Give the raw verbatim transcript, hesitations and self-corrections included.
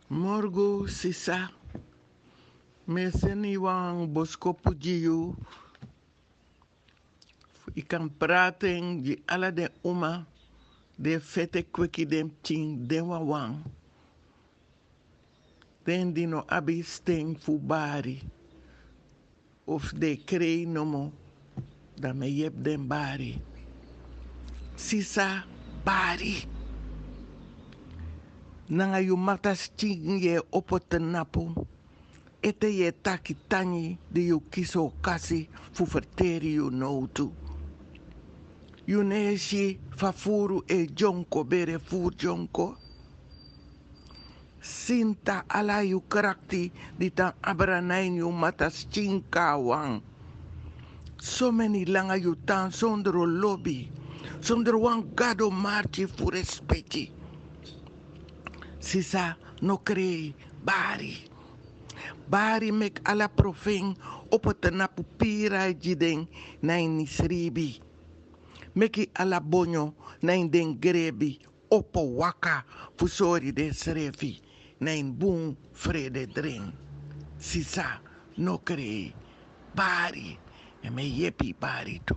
Morgu sisa, mi e seni wan boskopu gi yu fu yu kan prati en gi ala den uma di e feti e kweki den pikin, den wawan, den di no abi sten fu bari, of den e krei nomo, dan mi e yepi den bari. Sisa, bari. Nanga yu mataskin yu e opo tnapu, ete yu e taki tangi di yu kisi okasi fu ferteri yu nowtu. Yu no e si fa furu e dyonko bere furu dyonko? Sinta ala yu krakti di tan abra na ini yu mataskin kawan. Someni langa yu tan sondro lobi, sondro wan gado marki fu respeki. Sisa, no krei, bari. Bari meki ala profen opo tnapu pira e gi den na ini sribi. Meki ala bonyo na ini den grebi opo waka fu sori densrefi na ini bun frede dren. Sisa, no krei, bari. Èn mi e yepi yu bari tu.